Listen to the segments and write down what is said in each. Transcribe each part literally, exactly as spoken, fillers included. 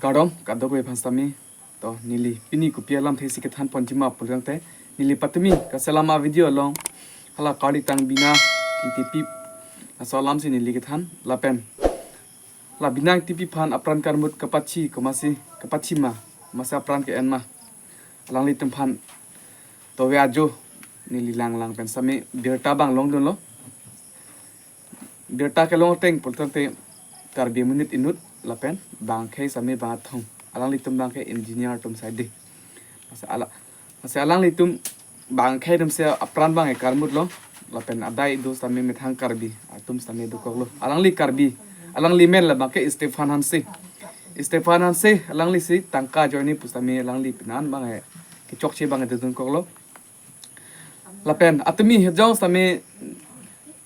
Kardom kadokave aphan sitame. To neli pini kopi alamthe si kethan ponji ma pulangte, neli patumi kaselam avideo along hala Karli Tangbina Ingtipi laso alam si neli kethan lapen la Bina Ingtipi aphan apran karmut kapachi komatsi kapachi ma, komatsi apran ke-en ma, alanglitum aphan tove ajo neli langlang pen sitame birta abang longdunlo. Birta kelong ateng pulotangte Karbi amonit inut lapen bang akhei sitame bang athong, alanglitum abang ke engineer atum saide. Lasi ala, lasi alanglitum bang akhei atum si apran abang ke karmutlo lapen adai do sitame methang Karbi atum sitame dokoklo. Alangli Karbi, alangli men la abang ke Stephen Hanse. Stephen Hanse alangli si tangka ajoine pu sitame alangli penan abang ke kechokche abang ke dodunkoklo. Lapen atumi hejong sitame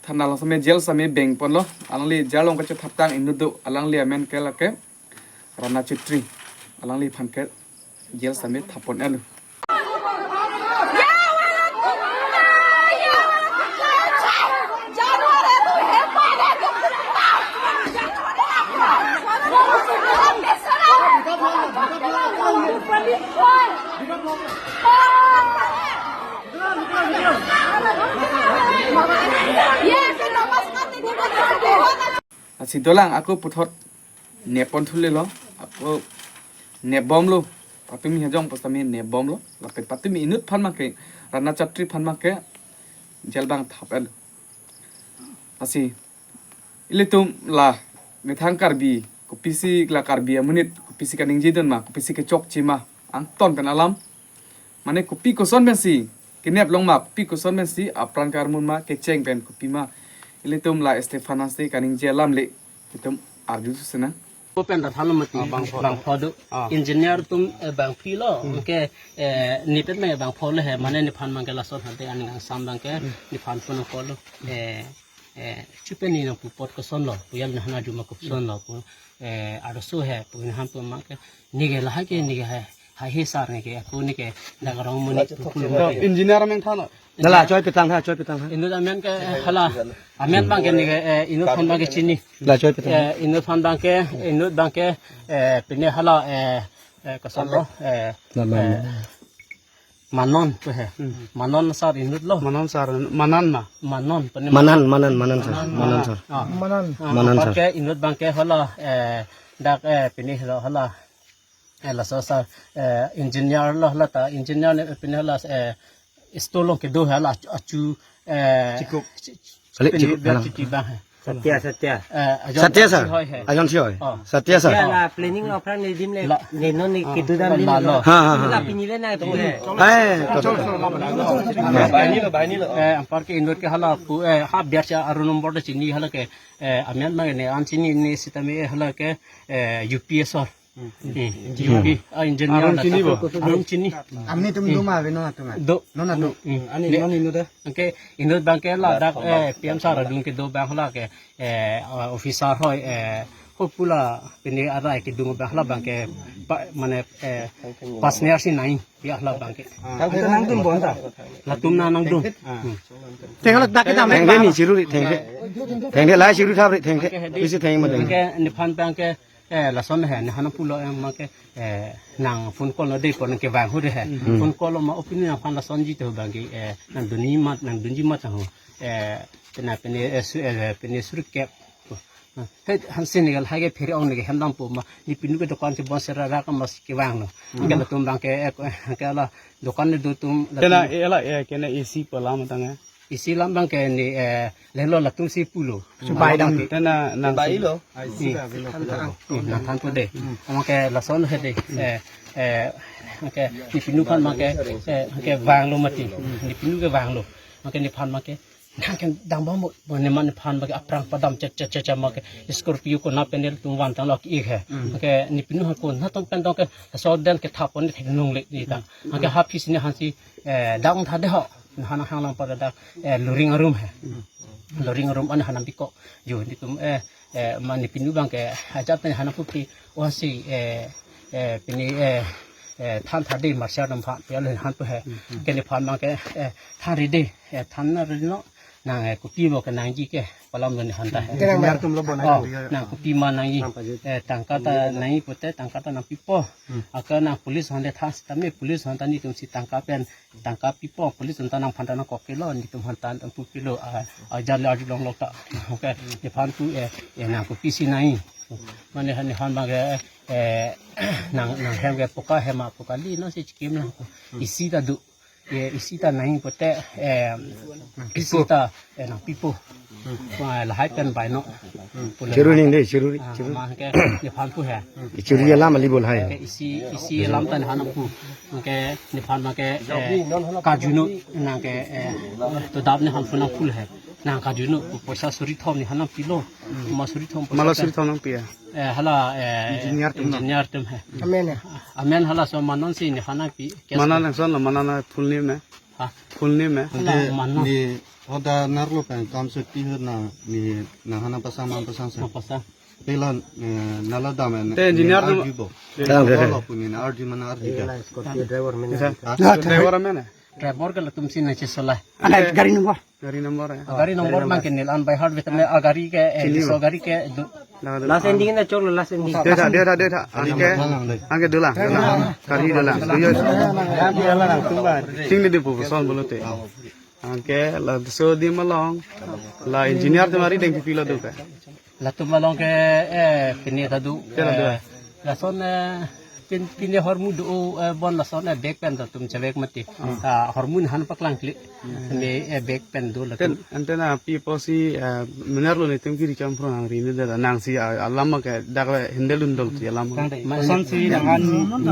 thana along sitame jail sitame beng ponlo. Alangli jail along kachethaptang inut do, alangli amen ke lake Rana Chetri. Alangliphan ke jail sitame thap pon-etlo. Lasi dolang ako puthot nep pon thulelo, ako nepbomlo, patumi hejong pu sitame nepbomlo lapen patumi inut aphan abang ke, Rana Chetri aphan abang ke jail abang thap-etlo. Lasi ilitum la methang Karbi kopisi, la Karbi amonit kopisi kaningjedun ma, kopisi kechokche ma, angton pen alam. Mane kopi koson pensi kenep long ma, kopi koson pensi apran karmut ma, kecheng pen kopi ma, ilitum la Stephen Hanse kaningje alam le itum arju susena. Ko pen ta thalo mati. Ah, bangpho. Bangpho do. Ah. Engineer atum, eh, bangphilo. Hmm. Ke, eh, nepet me bangpholo he, mane nephan abang ke lason hade aning angsam abang ke, hmm, nephan pun pholo. Eh, eh, chupe ni nang pu apot kosonlo, pu jam nahana juma kosonlo, pu, eh, arloso he, pu nephan pu abang ke, neke lahai ke, neke hai, hai he sar neke, ako neke, dak rong amonit pu pu lo. Engineer amen than lo. Dala, choi petang ha, choi petang ha. Inut amen ke, eh, hala, amen abang ke neke, eh, inut aphan abang ke chini. La choi petang. Eh, inut aphan abang ke, inut abang ke, eh, pine hala, eh, eh, kosonlo, eh, Manan. Eh, Manon pu he. Hmm. Manon sar inutlo. Manon sar, Manan ma? Manon, pine Manan, Manan, Manan sar. Manan sar. Ah. Manan. Ah, Manan apar sar. Ke inut abang ke hala, eh, dak, eh, pine hala, hala. Eh, laso sar, eh, engineer lo hala ta, engineer ne pine hala, eh, store along kedo hala achu, achu, eh, Chikup. Chi-, Balik pine Chikup, dak hala. Chiti abang he. Satya, Satya. Eh, ajon Satya si sar. Hoi he. Ajon si hoi. Oh. Satya sar. Ya la planning lo aphrang ne dim le. La. Ne non ne kedo dam la dim lo. Ha, ha, ha. La pini le na pini le. Eh, to, to, to. Bahini lo, bahini lo. Eh, anpar ke inut ke hala pu, eh, ha biar sa aru nombor de chini hala ke, eh, amen ma ne an chini ne sitame hala ke, eh, U P S sar. Hmm. Hmm. U P, ah, engineer Arun la chini ta. Bo? Arun chini. Amni tum do ma ave non atum? Do. Non atum. Hmm. Ani ne non inut da? Anke inut abang ke la dak, eh, P M sar adung kedo abang hala ke, eh, officer hoi, eh, ho pu la pine arai kedung abang hala abang ke pa, mane, eh, partner si nai ya hala abang ke. Ah, anta nangdun bo anta? Latum na nangdun. Ah. Hmm. Thengdet dak kedam. Thengdet ni chiru ri, thengdet. Thengdet lai chiru thap ri, thengdet. Anke hedi. Bisi theng ma deng. Anke nephan abang ke, eh, lason he, nephan pulo em abang ke, eh, nang phone call lo de, ko nang kevang hu de he. Hmm. Phone call lo ma opini nangphan lasonji to abang ke, eh, nangdunji amat, nangdunji amat ho. Eh, pine, pine, eh, su, eh, pine suri kep. He, Hanse ne lahai ke phere ong ne ke hem dampo ma, ne pinu ke dokan si bon sera ra ka mas kevanglo. Hmm. Ke latum abang ke, eh, ke la dokan ne do atum latum. Kena, eh, la, eh, kena A C pu alam tang, eh. A C alam abang ke ne, eh, lelo latum si pulo. Subai dam. Tena nang bailo. Hmm. Hmm, nangthan po de. Hmm. Abang ke lason he de. Hmm. Eh, eh, ke ne pinu aphan abang ke, eh, kevanglo mati. Hmm. Ne pinu kevanglo. Abang ke nephan abang ke nang ke dambom mo, ne man nephan abang ke aphrang padam cha cha cha cha abang ke Scorpio konat pen nelitum van tanglo ke ik he. Hmm. Abang ke ne pinu aphan konat tong pen tong ke so den kethap pon ne thek nung le ni ta. Hmm. Abang ke ha phis ne Hanse, eh, dang tha de ho. Nephan hang lang pada dak, eh, luring arum he. Hmm. Luring arum an han biko. Jo netum, eh, eh, ma ne pinu abang ke ajat ne han pupi, o Hanse, eh, eh, pine, eh, eh, than tha de marsiar dam phan, pi alo han pu he. Hmm, hmm. Ke nephan abang ke, eh, than ri de, eh, than na ri no, nang, eh, kopi mo ke nangji ke, Palam doni hanta. Engineer atum lo bonai. Oh, nang kopi ma nangji. Eh, tangka ta nangji pute, tangka ta nangpipo. Hmm. Aka nang police hande thang sitame, police hanta netum si tangka pen, tangka pipo, police hanta nangphan ta nangkokelo, netum hanta nangpupilo, ah, ah, jale arjulong lok ta. Okay, nephan pu, eh, eh, nang kopisi nangji. Mane nephan bang ke, eh, nang, nanghem ke poka hem apoka li, no si chikim lang. Isi ta do. Eh, isi ta nangji pute, eh, isi ta, eh, nangpipo. Wah, lahai pen bai no. Pule chiruni ma. Dei, chiruni, ah, chiruni. Ma ke nephan pu he. Chiruni alam ali bol hai. Ke isi, isi alam ta nephan pu. Ke nephan ma ke, eh, kajunu nang ke, eh, to dap nephan pu nangpu he. Nang kajunu poisa suri thom nephan nangpilo. Ma suri thom poisa. Mala suri thom nangpi ya. Eh, hala, eh, engineer atum. Engineer atum he. Amen he. Amen hala so ma non si nephan nangpi. Mana nang son lo, mana na full name he? Ha? Full name he? Hala ma non. Ni hoda nerlo pen kam se pi na ni na hana pasang man pasang se. Ma pasang. Pela, eh, nala dam en. Te engineer ni atum. Arju bo. Dam, dam, dam. Lo puni na arju mana arju ka. Scorpio driver amen. Isa. Ha? Driver amen he? Driver ke latum si nangchesolai. Ana gari number. Gari number he. Ah, gari number bang ke neli an by heart vet me, ah, gari ke, eh, chini so ba? Gari ke do. Last ending na cholo, last ending. Dia tha, dia tha, dia tha. Anke, anke dolang, dolang. Gari dolang. Duyo. Ting di pu son bolote. Anke laso adim along. La engineer atum ari deng pipilo do ke. Latum along ke, eh, pine ta do. Pine ta do, eh, eh. Lason, eh, pin, pine hormu do, eh, bon lason, eh, bag pen ta tum chevek mati. Hmm. Ah, hormu nephan paklang kli. Hmm. Ne, eh, bag pen do latum. Ten, ante na pi pusi, eh, mener lo netum kiri cham pro nang rini da nang si, ah, alam ke dak le hindel undol si alam. Kang dei. Lason si nang an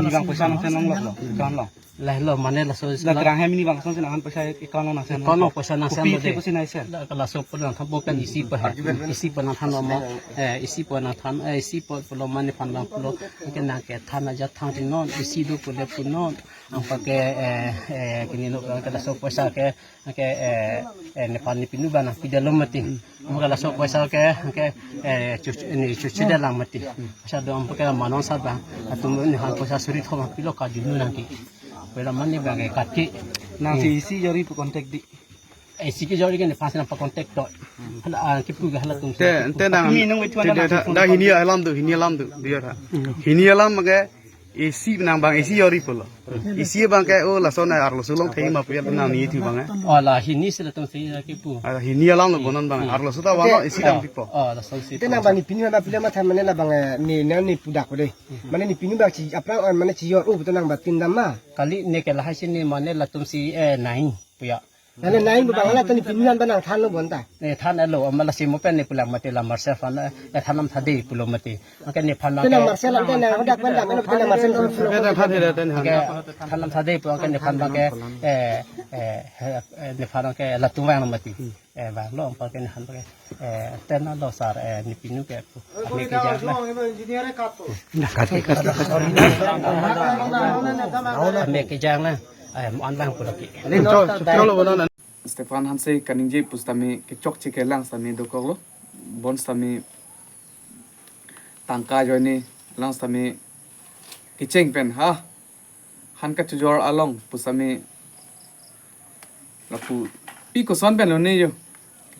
ni bang poisa nang sen long lo, kan lo. Lahelo mane laso la la terang hem ni bang son si nang an poisa account nang sen. Account nang poisa nang sen. Kopi lo de. Kopi pusi nang sen. La, laso pu nangthan po pen isi pu he. Isi pu nangthan lo mo. Eh, isi pu nangthan, eh, isi pu pulo mane nephan bang pulo. Ke nang kethan aja than si non, isi do pule pu non. Anpake, eh, eh, kini no ke laso poisa ke, ke, eh, eh, nephan nepinu bang nangpidetlo mati. Anpake laso poisa ke, ke, eh, chuchu, ni chuchu de lang mati. Poisa do anpake ma non sa bang. Atum nephan poisa suri thom pilo kajunu nangji. Pela mane bang ke kati. Nang si isi jori pu contact di. Eh, isi ke jori ke nephan si nangpa contact to. Hala, ah, kipu ke halatum si. Te, te nang. Kami nung itu te, anak te, langsung da hini alam do, hini alam do, dia tha. Hini alam ke isi nang bang isi jori pulo. Isi bang ke, oh, lason arlo sulong thai ma pu ya nang ni itu bang, eh. Oh, la hini si latum si kipu. Ah, hini alam lo bonon bang. Hmm. Arlo suta wano isi dam pipo. Oh, lason si. Te nang bang nepinu na pila matha mane la bang, eh, ni na ni pudak ko de. Mane nepinu bang si aphrang, eh, mane si jor, oh, betul nang bang tin dam ma. Kali ne ke lahai si ne mane latum si, eh, nai pu ya. Nane nai bu bang hala ta nepinu an bang nangthan lo bonta. Ne than alo, amala simo pen ne pulang mati la Marcel aphan, eh, than nam tha de pulo mati. Anke nephan bang ke nang Marcel ante nang hodak pen dam, eno pen nang Marcel. Ke than tha de, than tha. Anke than nam tha de pu anke nephan bang ke, eh, eh, eh, nephan bang ke latum vang mati. Eh, bang lo, anpake nephan bang ke, eh, ten lo sar, eh, nepinu ke pu. Ame kejang na. Kati, kati, kati. Ame kejang na. Eh, mo an bang pulo ki. Stefan Hanse kaningje pusitame kechokche kelang sitame dokoklo. Bonsitame tangka ajoine lang sitame kecheng pen ha. Han kachojor along pusitame lapu pi koson pen lo ne jo.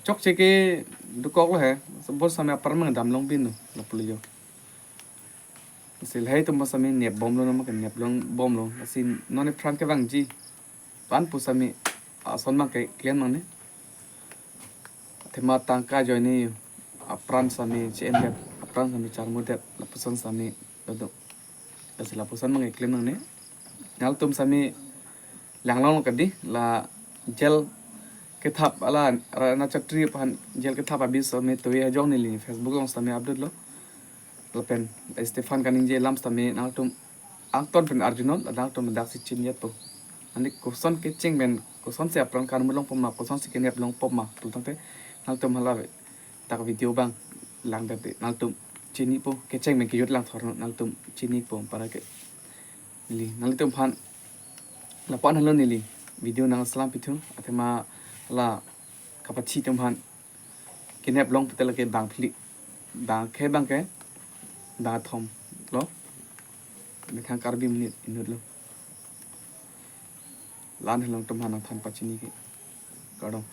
Chokche ke dokoklo he. Bonsitame apar mang damlong pin lo lapu lo jo. Si lahai atum pusitame nepbomlo, nama ke neplong bomlo. Si non ephrang kevangji. Pan pusitame ason mang ke klem nangne. Athema tangka ajoine apran sitame che-endet, apran sitame charmudet, lapuson sitame dodo. Lasi lapuson mang ke klem nangne. Nangtum sitame langlong kadi la jail kethap ala Rana Chatri aphan jail kethap abis sitame toye ajong neli Facebook along sitame update lo. Lapen Stefan kaningje alam sitame nangtum angton pen arjunon, nangtum daksi chiniyat po. Ani koson kecheng pen, kosonsi apran karmu longpo ma, kosonsi kenep longpo ma, pu tangte nangtum hala dak video bang langdet te nangtum chinipo, kecheng pen kejut langthor nangtum chinipo, para ke neli nanglitum aphan lapu-an helo neli video nangselam pithu, athema la kapachi atum aphan kenep long pute lake bang phli, bang ke, bang ke, bang thom lo, mekhang Karbi monit inut lo. La-an helo nangtum aphan nangthan pachini ke. Kardom.